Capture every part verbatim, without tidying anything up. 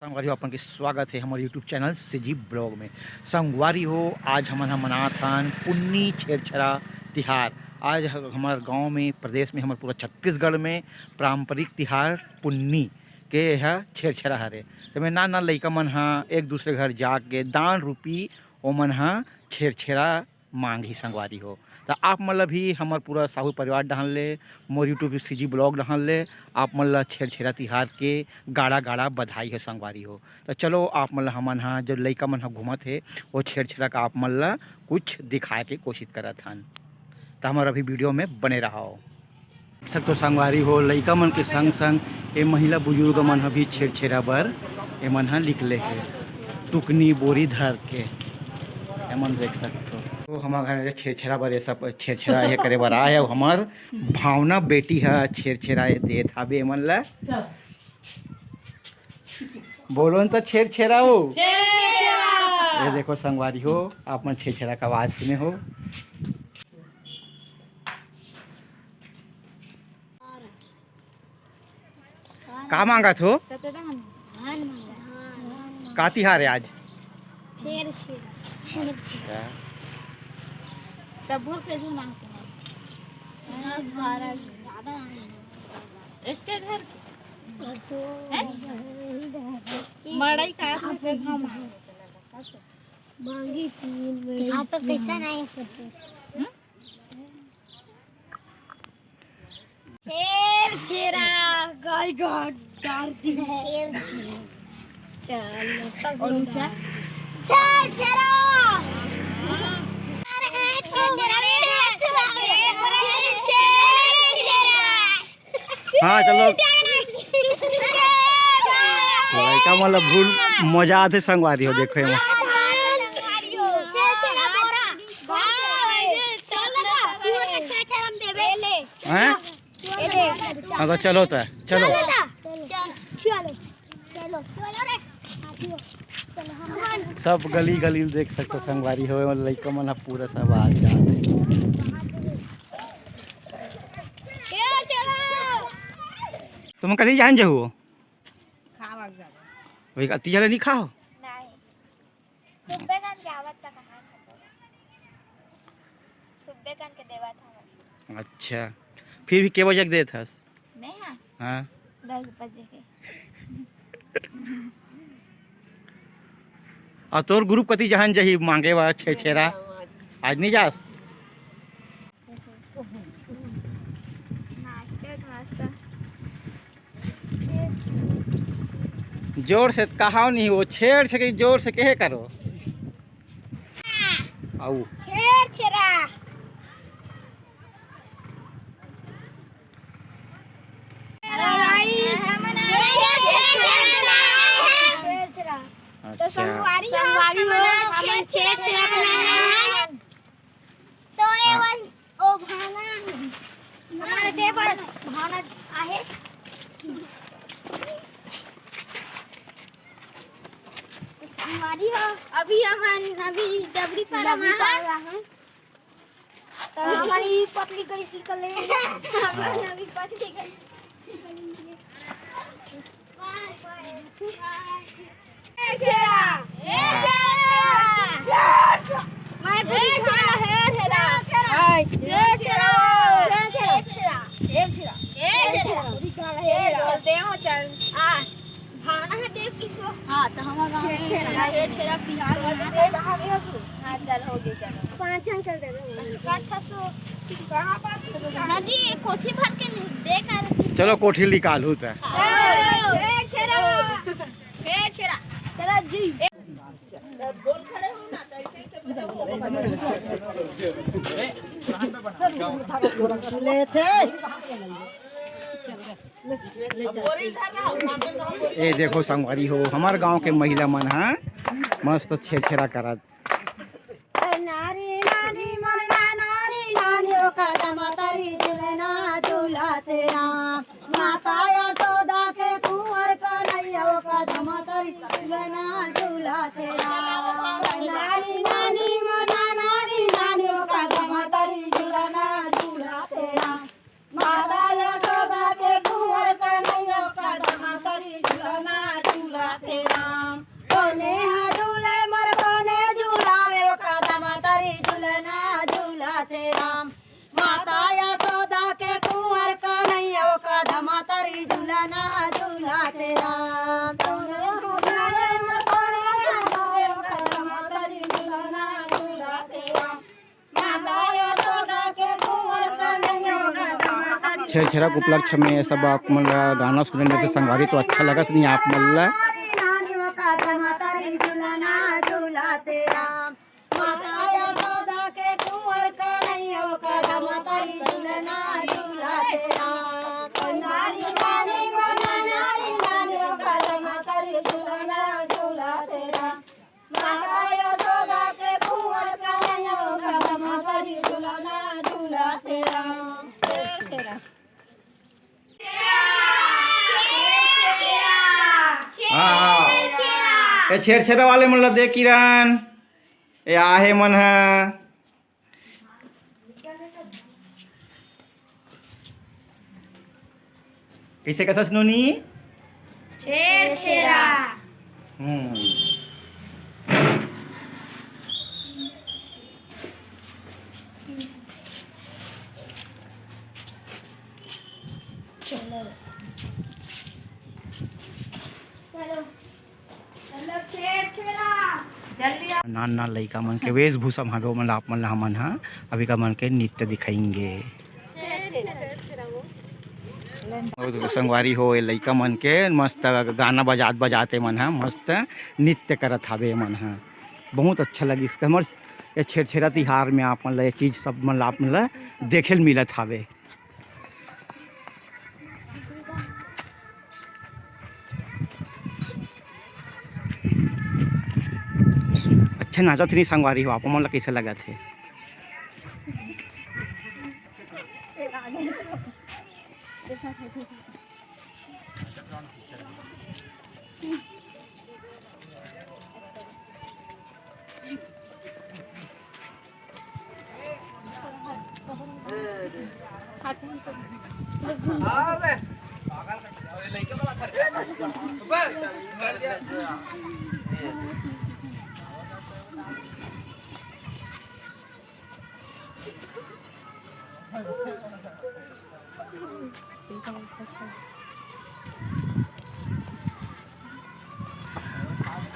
संगवारी हो, अपन के स्वागत हे हमर YouTube चैनल सीजी ब्लॉग में। संगवारी हो, आज हमन ह मनात हन पुन्नी छेरछेरा तिहार। आज ह-, हमर गांव में, प्रदेश में, हमर पूरा छत्तीसगढ़ में पारंपरिक तिहार पुन्नी के यह छेरछेरा हरे। तेमे नान नान लइका मन ह एक दूसरे घर जाके दान रूपी ओमन ह छेरछेरा मांगही संगवारी हो। त आप मन ल भी हमर पूरा साहू परिवार डहान ले, मोर YouTube सीजी ब्लॉग डहान ले आप मन ल छेरछेरा तिहार के गाड़ा गाड़ा बधाई हो संगवारी हो। त चलो, आप मन ल हमन ह, जो लइका मन ह घूमत हे, वो छेरछेरा का आप मन ल कुछ दिखाए के कोशिश करत हन। त हमर अभी वीडियो में बने रहव। देख सकथो संगवारी हो, लइका मन के संग संग ए महिला बुजुर्ग मन ह भी छेरछेरा बर एमन ह निकले हे, टुकनी बोरी धर के। एमन देख सकथो, तो हमर घर में छेरछेरा बर ये सब छेरछेरा ये करे बर आए हे। अउ हमर भावना बेटी ह छेरछेरा ये देत हावे एमन ल। बोलो न त छेरछेरा हो। छेरछेरा। ये देखो संगवारी हो, आप मन छेरछेरा का आवाज सुने हो। का मांगत हो? धान मांगा। का तिहार हे आज? छेरछेरा। अच्छा। तब बोल के जो मांगते हैं। दस बारह ज्यादा है। एक के घर के? और तो हैं? मड़ई का आप लोग के घर में? मांगी तीन मड़ई। हाँ, तो कैसा नहीं फोटो? हम्म? छेरछेरा, गाय गाय डार दी। छेरछेरा। चल, तब और ऊंचा। छेरछेरा। अरे, छेरछेरा, छेरछेरा, छेरछेरा। हाँ, चलो। लइका मन ल फुल मजा आथे संगवारी हो, देखो एमा। हैं? हाँ, तो चलो त, चलो। सब गली गली देख सकथो संगवारी हो, लइका मन ह पूरा सब आ जात हे। तुम कथी जान जहू? खावा जाबो। वही का तीजा ले नहीं खाओ? नहीं। सुबह कन के आवत त कहाँ खाबो? सुबह कन के देवत हवस। अच्छा, फिर भी के बजे के देत हस? मैं हाँ? हाँ। दस बजे के। और तोर ग्रुप कती जहन जही मांगे बा छेरछेरा? आज नहीं जास? नाचते मस्त। जोर से कहाओ नहीं, वो छेर छे के जोर से कहे करो। आऊ। छेरछेरा। छेरछेरा। तो अच्छा। संगवारी हो, संगवारी हो, हमन छेरछेरा बनाए हन। तो ये हाँ। वन, ओ भावना, हमारे दे पर भावना आहे। संगवारी हो, अभी हमन, अभी डबरी पारा डबरी में पारा हैं। तो हमारी पतली कड़ी सी कर ले। हमारी पतली कड़ी। छेरछेरा। छेरछेरा। मैं छेरछेरा। छेरछेरा। छेरछेरा। छेरछेरा। छेरछेरा। छेरछेरा। देव चल। आ। भावना है देव किसको? हाँ, तो हमारा गाँव में छेरछेरा। छेरछेरा तिहार वाला देव कहाँ गया तू? हाँ, चल, हो गया, चलो। पाँच जन चल देवे। बस काट था सो। कहाँ पाँच जन? दादी, ये कोठी भर के नहीं, दे कर। चलो, कोठी निकालू त। हाँ। छेरछेरा। छेरछेरा। चलो जी। ए देखो संगवारी हो, हमर गांव के महिला मन ह मस्त छेरछेरा करत। नारी नानी मन ना नारी नानी ओ कदम तरी झुलना झूला तेरा। माता यशोदा के कुंवर कन्हैया ओ कदम तरी झुलना झूला तेरा। नारी नानी मन ना नारी नानी ओ कदम तरी झुलना झूला तेरा। माता यशोदा के कुंवर कन्हैया ओ कदम तरी झुलना झूला तेरा। छेरछेरा के उपलक्ष्य में ये सब आप मन ला गाना सुने में से संगवारी तो अच्छा लगत नहीं आप मन ला। हाँ, हाँ। ये छेरछेरा वाले मन ला दे किरण, ये आहे मन ह। कइसे कथस नोनी? छेरछेरा। हम्म। चलो। चलो। नान नान लइका मन के वेशभूषा म हवे, ओमन ला आप मन ला हमन ह अभी का मन के नृत्य दिखाएंगे। अउ देखो संगवारी हो, ये लइका मन के मस्त गाना बजात बजात ए मन ह मस्त नृत्य करत हावे। ए मन ह बहुत अच्छा लगिस हमर ये छेरछेरा तिहार में आप मन ला ये चीज सब मन ला आप मन ला देखे ल मिलत हावे। अच्छा नाचत हे संगवारी हो, आप मन ला कइसे लगत हे?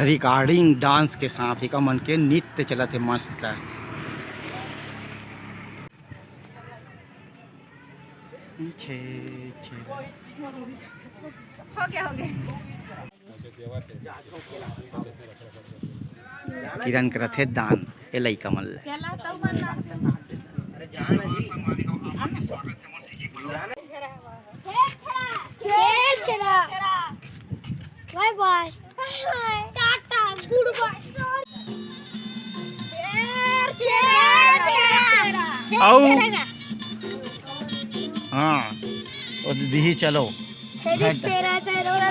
Recording dance के साथ एका मन के नृत्य चलत हे मस्त। छे, छे। हो गया, हो गया। किरण करत हे दान ए लइका मन ले। Chherchhera. Bye bye। Tata, good bye। Chherchhera. हाँ, ओ दीदी चलो। छेरछेरा, छेरछेरा।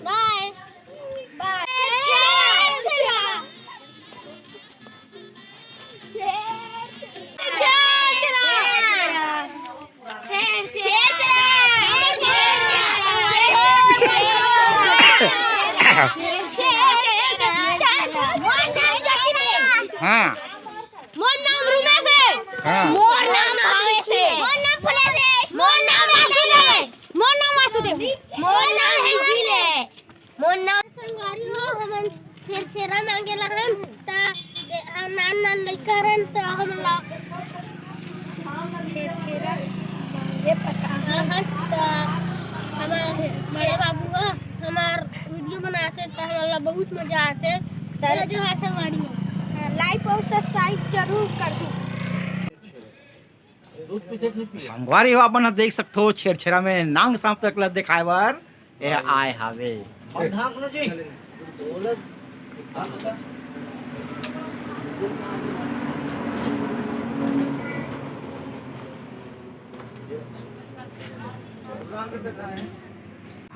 Bye. Bye. हाँ। मोर नाम रुमेश हे। हाँ। मोर नाम भावेश हे। मोर नाम फुलेश हे। मोर नाम वासुदेव हे। मोर नाम वासुदेव। मोर नाम हिंगील हे। मोर नाम संगवारी हो, हमन छेरछेरा मांगे ला हन, त दे-, आ, नान नान लइका हरन, त हमन ला छेरछेरा मांगे पता हन, त हमर बड़े बाबू ह, हमर video बनाथे, त हमन ला बहुत मजा आथे। त जो है संगवारी हो, like अउ subscribe जरूर कर दू। संगवारी हो, अपन ह देख सकथो, छेरछेरा में नांग सांप तक ल देखाय बर ए आय हावे।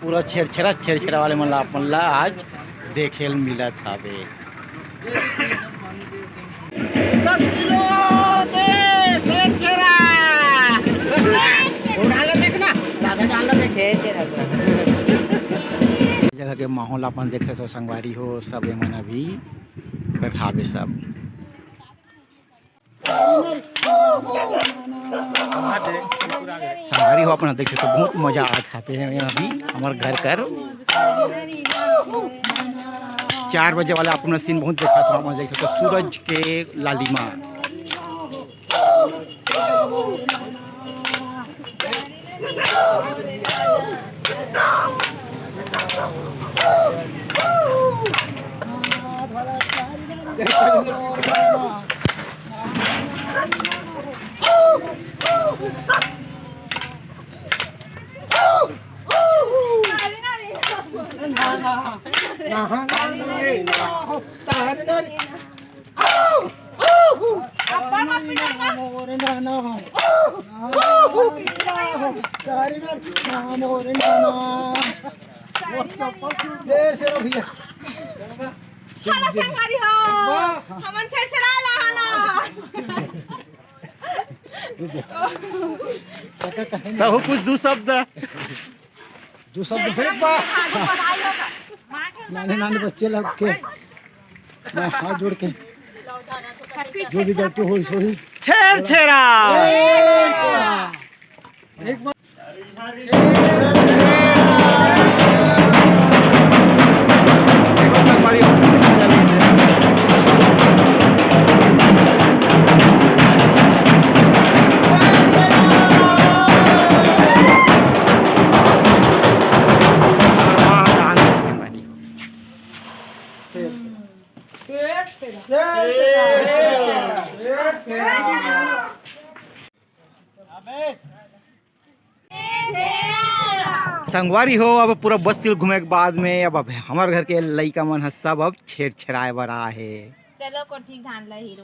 पूरा छेरछेरा, छेरछेरा वाले मन ला, अपन ला आज देखे ल मिलत हावे। दस किलो दे, छेरछेरा। वो डाल देख ना, ज्यादा डाल देख। छेरछेरा। जगह के माहौल अपन देख सकते हो संगवारी हो, सब ये मन अभी बैठाबे सब। संगवारी हो, अपन देख सकते हो, बहुत मजा आत हावे अभी हमर घर कर। चार बजे वाला अपन सीन बहुत देखा था, अपन देख सकते हो, सूरज के लालिमा। हेलो संगवारी हो, वाह। हमन छेरछेरा ला हन। तहु कुछ दू शब्द। दू शब्द फेंक बा। नाने नाने बच्चे लोग के मैं हाथ जोड़ के जो भी गलती होई सो ही। छेरछेरा। एक बार संगवारी हो, अब पूरा बस्ती घूमे के बाद में अब, अब हमर घर के लइका मन ह सब अब छेरछेराए बर आए हे। चलो कोठी धान ला हीरो।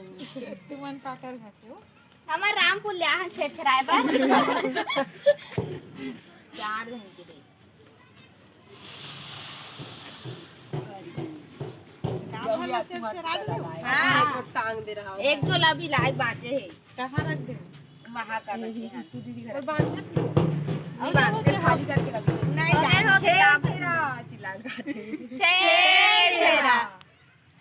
तुमन काकर घर के हो? हमर रामपुर ले आए हे छेरछेराए बर। चार जन के दे। हाँ। एक झोला भी लाइक बांचे हे। कहाँ रख दे? वहाँ का रखे हैं। तू दीदी घर। और बांचे थे? नहीं बांचे, खाली करके रख दे। नहीं, अरे हो छे, गया। छे, छे, चिल्ला के। छे, छे, छे।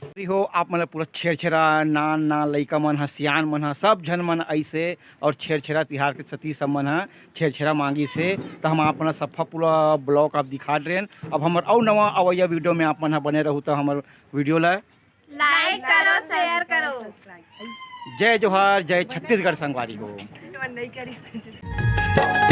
अरे हो, आप मन ल पूरा छेरछेरा, नान नान लइका मन ह, सियान मन ह, सब झन मन अइसे और छेरछेरा तिहार के सती सब मन ह छेरछेरा मांगिस हे। त हम आप मन ल सफा पूरा ब्लॉग आप दिखात रहेन। अब हमर अउ नवा अवइया वीडियो में आप मन ह बने रहू, त हमर वीडियो ल लाइक करो, शेयर करो। जय जोहार, जय छत्तीसगढ़ संगवारी हो। नहीं करिस।